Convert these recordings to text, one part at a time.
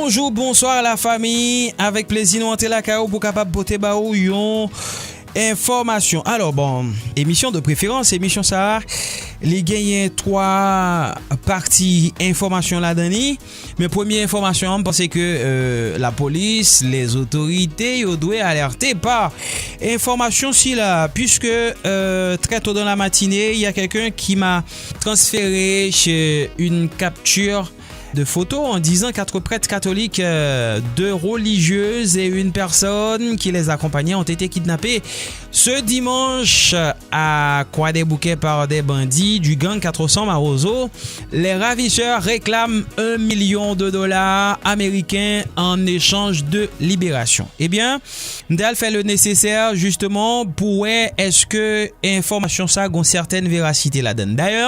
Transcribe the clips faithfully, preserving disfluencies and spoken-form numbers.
Bonjou, bonswa la fami. Avèk plezi nou antre lakay ou pou kapab pote ba ou yon enfòmasyon. Alò, bon, emisyon de preferans, emisyon sa a, li genyen twa pati enfòmasyon ladan li. Men premye enfòmasyon an, m panse ke, euh, lapolis, lèzotorite, yo dwe alète pa enfòmasyon sila, puisque, euh, très tôt dans la matinée, il y a quelqu'un qui m'a transféré chez une capture de photos en disant quatre prêtres catholiques, euh, deux religieuses et une personne qui les accompagnait ont été kidnappés ce dimanche à Kwadèboukè par des bandits du gang quatre cents Mawozo. Les ravisseurs réclament un million de dollars américains en échange de libération. Ebyen, m te al fè le nesesè, jisteman, pou wè èske enfòmasyon sa gon sètèn verasite ladan l. Dayè,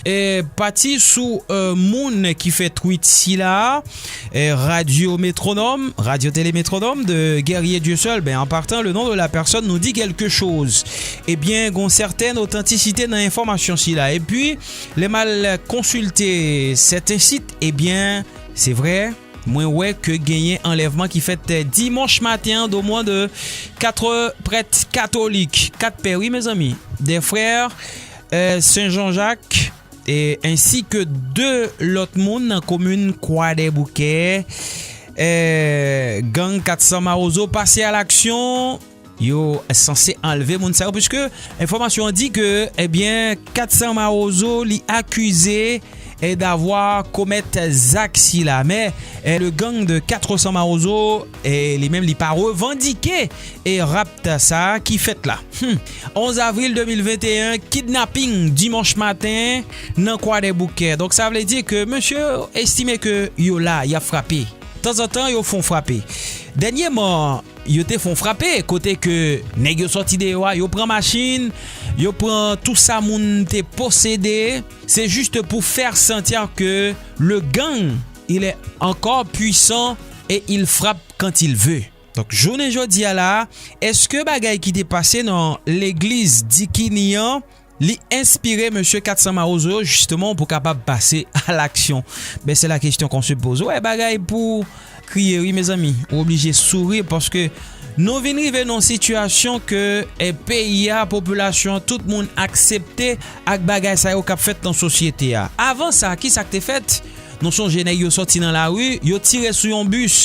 e, pati sou, e, moun ki fè tweet sila, e, Radio Métronome, Radio Télé Métronome de Guerrier Dieuseul, ben, en partant, le nom de la personne nous dit quelque chose. Ebyen, gon sètèn otantisite nan enfòmasyon sila. Epi, lè m al konsilte sèten sit, ebyen, se vre, mwen wè ke genyen anlèvman ki fèt dimanch maten an, domwen de kat prèt katolik, kat pè, wi, mezanmi, des frères, euh, Saint Jean-Jacques, e, ensi ke de lòt moun nan komin Kwadèboukè. E, gang kat san Mawozo pase a laksyon. Yo sanse anlve moun sa yo, puiske enfòmasyon an di ke, ebyen, kat san Mawozo, li akize, e, d'avoir commettre zak sila. Men, e, le gang de quatre cents Mawozo, e, li menm, li pa revandike, e, rapt sa ki fèt la. Hmm. Onz avril de mil venteyen, kidnaping dimanch maten nan Kwadèboukè. Donk, sa vle di ke mesye estime ke yo la, y ap frape. Tanzantan, yo fè yon frape. Dènyèman, yo te fè yon frape, kote ke nèg yo sòti deyò a, yo pran machin, yo pran tou sa moun te posede. C'est juste pour faire sentir que le gang, il est encore puissant et il frappe quand il veut. Donk, jounen jodi a la, èske bagay ki te pase nan legliz Dikini an, li enspire mesye kat san Mawozo yo, jisteman, pou kapab pase a laksyon? Ben, c'est la question qu'on se pose. Wè, bagay pou kriye, wi, mezanmi. Ou oblije souri paske nou vin rive nan yon sitiyasyon ke, e, peyi a, popilasyon an, tout moun aksepte ak bagay sa yo k ap fèt nan sosyete a. Avan sa, ki sa k te fèt? Nou sonje nèg yo sòti nan lari, yo tire sou yon bis,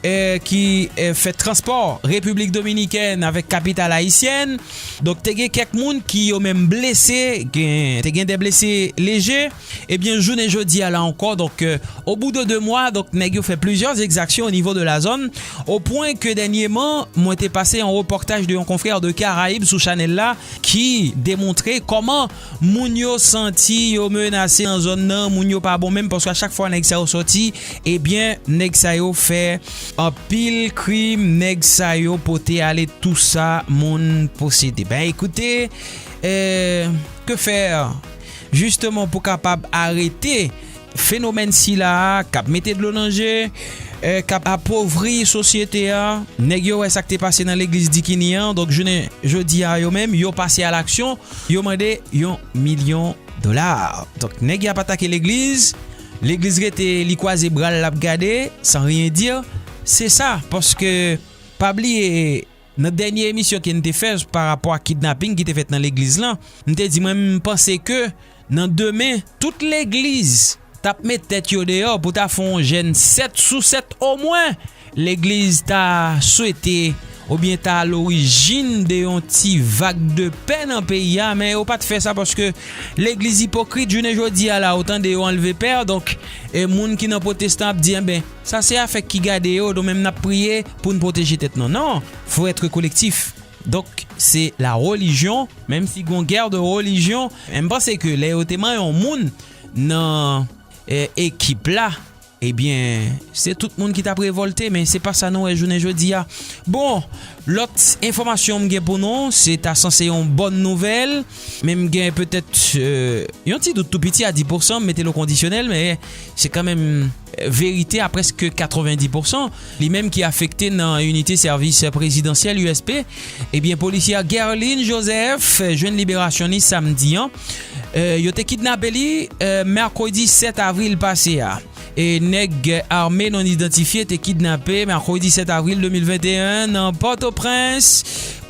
e, ki, e, fè transpò Repiblik Dominikèn avèk kapital ayisyèn. Donk, te gen kèk moun ki yo menm blese, gen, te gen de blese leje. Ebyen, jounen jodi a la ankò, donk, e, au bout de deux mois, donk, nèg yo fè plizyè egzaksyon o nivo de la zòn, o pwen ke dènyèman, mwen te pase yon repòtaj de yon konfrè de Karayib sou chanèl la, ki demontre kòman moun yo santi yo menase nan zòn nan, moun yo pa bon menm, paske a chak fwa nèg sa yo sòti, ebyen, nèg sa yo fè anpil krim, nèg sa yo pote ale tou sa moun posede. Ben, écoutez, euh, que faire? Jisteman, pou kapab arete fenomèn sila a k ap mete dlo nan je, e, k ap apovri sosyete a. Nèg yo wè sa k te pase nan legliz Dikini an, donk jounen jodi a yo menm, yo pase a laksyon, yo mande yon milyon dola. Donk, nèg y ap atake legliz, legliz rete, li kwaze bra l, l ap gade, sans rien dire. Se sa, paske, pa bliye, nan dènye emisyon ke n te fè pa rapò a kidnaping ki te fèt nan legliz lan, m te di mwen, m panse ke nan demen, tout legliz t ap met tèt yo deyò pou ta fè yon jèn sèt sou sèt omwen. Legliz ta swete oubyen ta lorijin de yon ti vag de pè nan peyi a, men yo pa t fè sa paske legliz ipokrit. Jounen jodi a la, ou tande yo anlve pè, donk, e moun ki nan pwotestan ap di, enben, sa se afè ki gade yo, nou menm n ap priye pou n pwoteje tèt nou. Non, faut être collectif. Donk, se la relijyon, menm si gon gè de relijyon, men m panse ke lè yo te manyen yon moun nan, e, ekip la, ebyen, se tout moun ki t ap revòlte, men se pa sa nou wè jounen jodi a. Bon, lòt enfòmasyon m gen pou nou, se ta sanse yon bòn nouvèl, men m gen petèt, e, yon ti dout tou piti a dis pousan, m mete l o kondisyonèl, men se kanmenm verite a prèske katrevendis pousan, li menm ki afekte nan Inite Sèvis Prezidansyèl, U S P, ebyen, polisyè Guerline Joseph jwenn liberasyon li samdi an. E, yo te kidnape li, e, mèkredi sèt avril pase a. e nèg ame non idantifye te kidnape mèkredi sèt avril de mil venteyen nan Pòtoprens.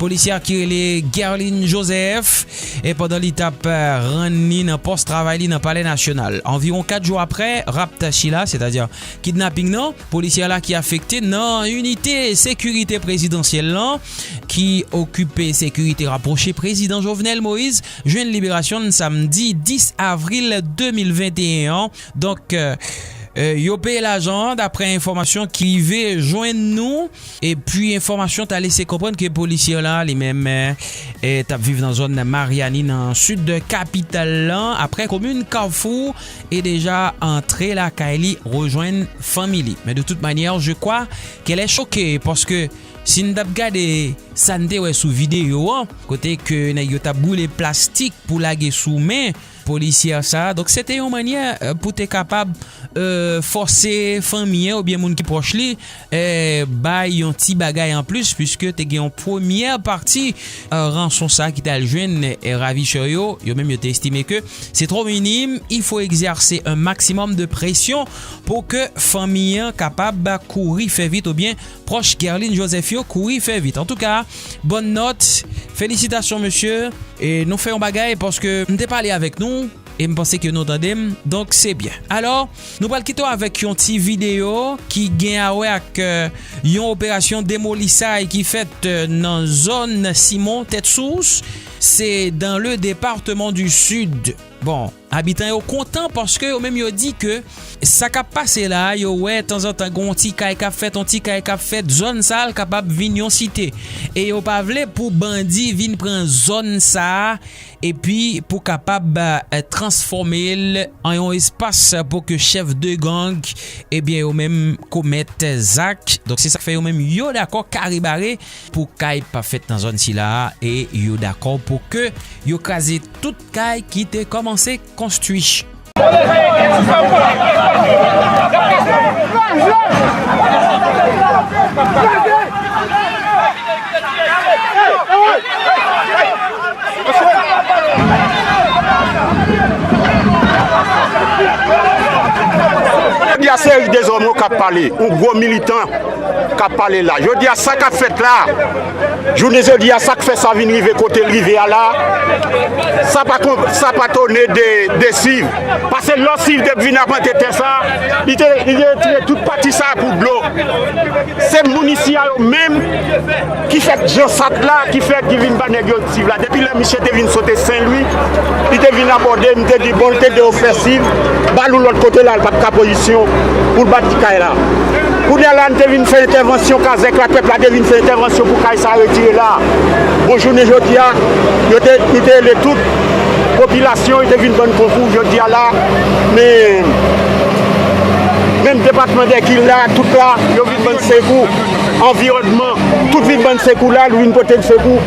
Polisyè ki rele Guerline Joseph, e pandan li t ap, eh, rann li nan pòs travay li nan Palè Nasyonal. Anviwon kat jou apre rapt sila, sètadi kidnaping nan, polisyè la ki afekte nan inite sekirite prezidansyèl lan, ki okipe sekirite rapwoche prezidan Jovenel Moïse, jwenn liberasyon n samdi dis avril de mil venteyen an. Donk, eh, eh, yo peye lajan an, daprè enfòmasyon ki rive jwenn nou. Epi, enfòmasyon ta lese konprann ke polisyè la, li menm, eh, eh, t ap viv nan zòn Mariani, nan sid kapital lan, aprè komin Kafou, e deja antre lakay li, rejwenn fanmi li. Men de tout manyè, je crois qu'elle est choquée, paske si n t ap gade sa n te wè sou videyo an, kote ke nèg yo t ap boule plastik pou lage sou men polisyè sa a. Donk, se te yon mannyè, eh, pou te kapab, eh, fòse fanmi an oubyen moun ki pwòch li, eh, bay yon ti bagay anplis, piske te gen yon premyè pati, eh, ranson sa a ki t al jwenn, eh, ravisè yo. Yo menm yo te estime ke c'est trop minime, il faut exercer un maximum de pression pour que fanmi an kapab kouri fè vit oubyen pwòch Guerline Joseph yo kouri fè vit. Antouka, bòn nòt, felisitasyon mesye. E nou fè yon bagay paske m te pale avèk nou e m panse ke nou tande m, donk se byen. Alò, nou pral kite w avèk yon ti videyo ki gen a wè ak, eh, yon operasyon demolisay ki fèt, eh, nan zòn Simon Tèt Sous, se dans le département du Sud. Bon, abitan yo kontan paske yo menm yo di ke sa k ap pase la, yo wè tanzantan gen yon ti kay k ap fèt, yon ti kay k ap fèt, zòn sa a l kapab vin yon site. E yo pa vle pou bandi vin pran zòn sa a, epi pou kapab, eh, transfòme l an yon espas pou ke chèf de gang, ebyen, yo menm komèt zak. Donk, se sa k fè yo menm yo dakò kare bare pou kay pa fèt nan zòn sila a, e yo dakò pou ke yo kraze tout kay ki te kòmanse konstwi. Jodi a se Eric Deshommes k ap pale, yon gwo militan k ap pale la. Jodi a sa k ap fèt la, jounen jodi a sa k fè sa vin rive kote l rive a la, sa pa kon, sa pa tone de, de Siv. Paske lò Siv te vin apante tè sa, li te, li te retire tout pati sa pou dlo. Se moun isi a yo menm ki fè jan sat la, ki fè ki vin ba nèg yo Siv la. Depi lè misye te vin sote Sen Lwi, li te vin abòde, m te di, bon, l te de ofè Siv, ba l yon lòt kote la, l pa t ka pozisyon pou l bat ti kay la. Kounye a la, n te vin fè entèvansyon kazèk la, pèp la te vin fè entèvansyon pou kay sa retire la. Bon, jounen jodi a, yo te, nou te rele tout popilasyon, yo te vin ban n konkou jodi a la, men menm depatman Dèkil la, tout la, yo vin ban n sekou, anviwònman, tout vin ban n sekou la, nou vin pote n sekou.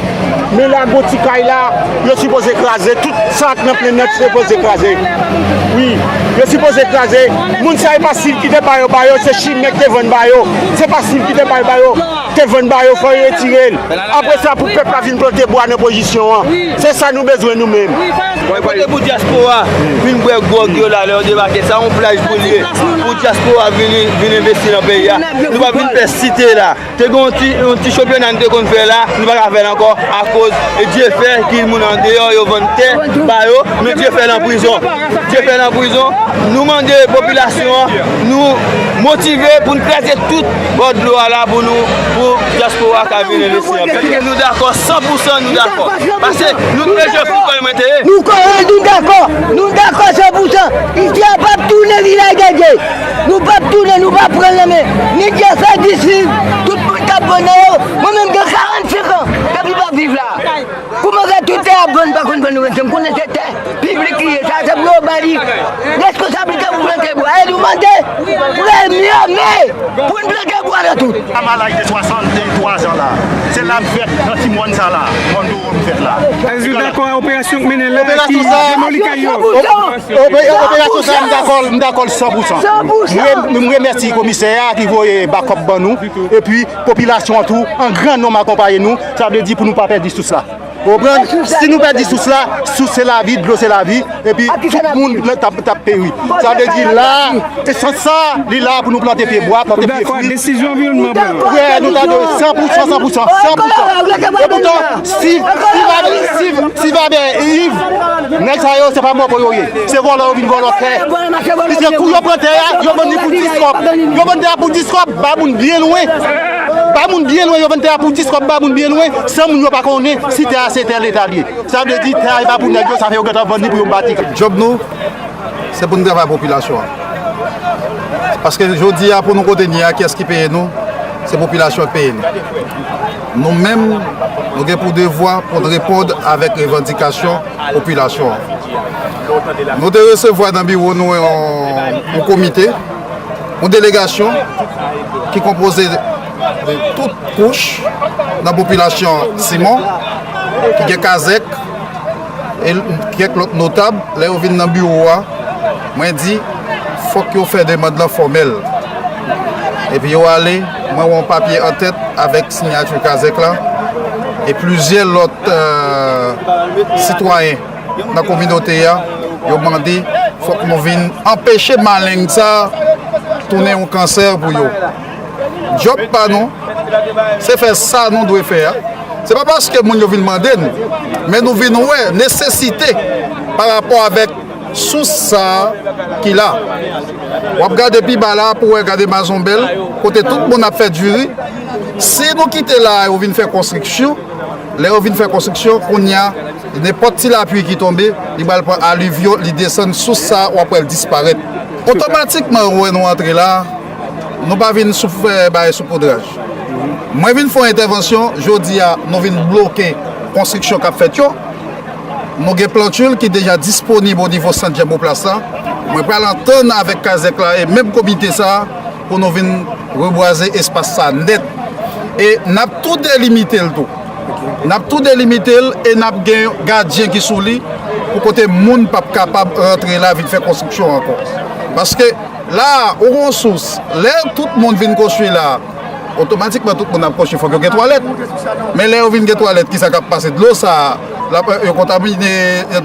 Men la, gwo ti kay la, yo sipoze kraze, tout sa k nan plenn nan sipoze kraze. Wi, yo sipoze kraze. Moun sa, e pa Siv ki te ba yo, ba yo, se chimè k te vann ba yo. Se pa Siv ki te ba yo, ba yo, te vann ba yo, fò yo retire l. Apre sa, pou pèp la vin plante bwa nan pozisyon an. Se sa nou bezwen nou menm. Kote pou dyaspora vin bwè gwòg yo la, lè yo debake, sa yon plaj pou l ye. Pou dyaspora vin, vin envesti nan peyi a. Nou pa vin pè site la. Te gen yon ti, yon ti chanpyona n te konn fè la, nou pa ka fè l ankò, akoz Dyefè ki moun andeyò, yo vann tè ba yo, men Dyefè nan prizon. Dyefè nan prizon, nou mande popilasyon an, nou motive pou n kraze tout bò dlo a la pou nou, pou dyaspora ka vin envesti anpil. Nou dakò, san pou san nou dakò. Paske nou te jwe foutbòl mwen te ye. Nou kore, nou dakò. Nou dakò san pou san. Isi a p ap tounen vilaj de Dye. Nou p ap tounen, nou p ap pran l nan men. Ni Dyefè, ni Siv, tout moun k ap vann nan yo. Mwen menm gen karannsenk an depi m ap viv la. Kouman fè tout tè ap vann, pa konn vann nou menm? M konnen se tè piblik li ye. Sa se pou yo ba li responsablite pou plante bwa. E nou mande premye me pou n plante bwa nan tout. Amalay de swasanntwa zan la. Se la m fèt nan ti mòn sa la. Mòn Doro m fèt la. Èske w dakò a operasyon k mennen la ki demoli kay yo? Ope-, operasyon sa, m dakò, m dakò l san pou san. San pou san. M re-, m remèsye komisè a ki voye bakòp ban nou, epi popilasyon an tou, an gran nonm akonpaye nou, sa vle di pou nou pa pèdi sous la. Ou konprann? Si nou pèdi sous la, sous se lavi, dlo se lavi, epi tout moun t ap, t ap peri. Sa vle di la, esans sa, li la pou nou plante pye bwa, plante pye fwi. Desizyon anviwònman pran. Wè, nou ta dwe san pou san, san pou san, san pou san. E poutan, si, si Vabè, si, si Vabè Iv, nèg sa yo, se pa mò pou yo ye. Se vòlò yo vin vòlò tè. Piske kou yo pran tè a, yo vann li pou dis kòb. Yo vann tè a pou dis kòb, bay moun byen lwen. Bay moun byen lwen, yo vann tè a pou dis kòb, bay moun byen lwen, san moun yo pa konnen si tè a se tè Leta li ye. Sa vle di, tè a e pa pou nèg yo, sa fè yo gentan vann li pou yo bati. Djòb nou, se pou n travay popilasyon an. Paske jodi a, pou nou kote n ye a, kiyès ki peye nou? Se popilasyon k peye nou. Nou menm, nou gen pou devwa pou n reponn avèk revandikasyon popilasyon an. Nou te resevwa nan biwo nou yon, yon komite, yon delegasyon ki konpoze de tout kouch nan popilasyon Simon, ki gen kazèk, e kèk lòt notab. Lè yo vin nan biwo a, mwen di, fòk yo fè demann lan fòmèl. Epi yo ale, mwen wè yon papye an tèt avèk siyati kazèk la, e plizyè lòt, euh, sitwayen nan kominote a, yo mande fòk nou vin anpeche maleng sa tounen yon kansè pou yo. Djòb pa nou, se fè sa nou dwe fè a. Se pa paske moun yo vin mande n, men nou vin wè nesesite pa rapò avèk sous sa a ki la. W ap gade pi ba la pou wè, gade Mazonbèl, kote tout moun ap fè diri. Si nou kite la, yo vin fè konstriksyon, lè yo vin fè konstriksyon, kounye a, nenpòt ti lapli ki tonbe, li pral pran alivyon, li desann sous sa a, w ap wè l disparèt. Otomatikman, ou wè nou antre la, nou pa vin sou fè bagay soupoudraj. Mwen vin fè yon entèvansyon, jodi a, nou vin bloke konstriksyon k ap fèt yo. Nou gen plantil ki deja disponib o nivo sant Janboplas la. Mwen pral antann avèk kazèk la e menm komite sa a pou nou vin rebwaze espas sa a nèt. E n ap tou delimite l tou. N ap tou delimite l e n ap gen gadyen ki sou li pou kote moun p ap kapab rantre la vin fè konstriksyon ankò. Paske la a, ou gen yon sous, lè tout moun vin konstwi la a, otomatikman tout moun ap konstwi, fòk yo gen twalèt. Men lè yo vin gen twalèt, kisa k ap pase? Dlo sa a, l ap, yo kontamine,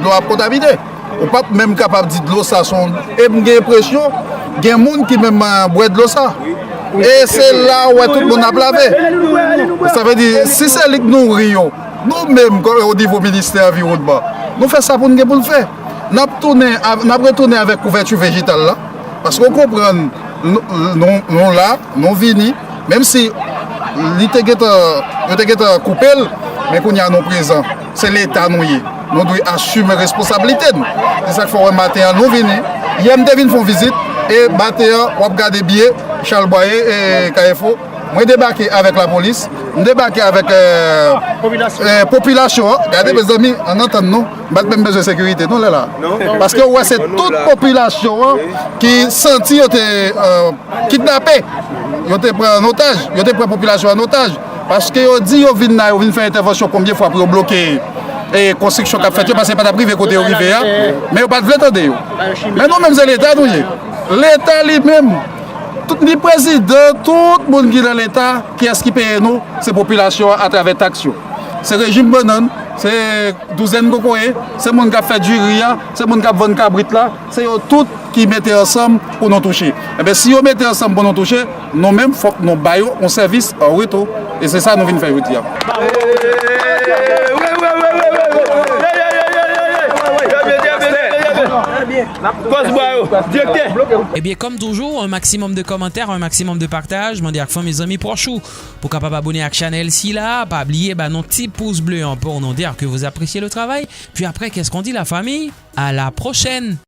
dlo ap kontamine. Ou p ap menm kapab di dlo sa se yon, e m gen enpresyon, gen moun ki menm, eh, bwè dlo sa. E se la ou wè tout moun ap lave. Sa vle di, si se li k nouri yo, nou menm, kòm o nivo ministè anviwònman, nou fè sa pou n gen pou n fè. N ap tounen, av-, n ap retounen avèk kouvèti vejetal la. Paske w konprann, nou, nou, nou la, nou vini, menm si li te gentan, yo te gentan koupe l, men kounye a nou prezan. Se Leta nou ye. Nou dwe asime responsablite nou. Se sa k fè w wè maten an nou vini. Yè m te vin fè yon vizit, e maten an, w ap gade byen, Chalbwaye, e Kayefo. Mwen debake avèk lapolis, m debake avèk, eh, eh, popilasyon an. Gade, mezanmi, ann antann nou. M pa t menm bezwen sekirite non lè la. Paske ou wè se tout popilasyon an ki santi yo te, eh, kidnape. Yo te pran an otaj, yo te pran popilasyon an otaj. Paske yo di yo vin la, yo vin fè entèvansyon konbyen fwa pou yo bloke, eh, konstriksyon k ap fèt yo, paske yo pa t ap rive kote yo rive a. Men yo pa t vle tande yo. Men nou menm se Leta nou ye. Leta li menm, tout, ni prezidan, tout moun ki nan Leta, kiyès ki peye nou? Se popilasyon an atravè taks yo. Se rejim bannann, se douzèn kokoye, se moun k ap fè diri a, se moun k ap vann kabrit la, se yo tout ki mete ansanm pou nou touche. Enben, si yo mete ansanm pou nou touche, nou menm, fòk nou ba yo yon sèvis an retou. E se sa nou vin fè jodi a. Kòs bwa yo, direktè. Ebyen, kòm toujou, un maximum de commentaires, un maximum de partage. Mande ak fanmi, zanmi, pwòch ou pou kapab abone ak chanèl sila. Pa bliye ba nou ti pous ble an pou nou dire que vous appréciez le travail. Puis après, qu'est-ce qu'on dit, la famille? À la prochaine!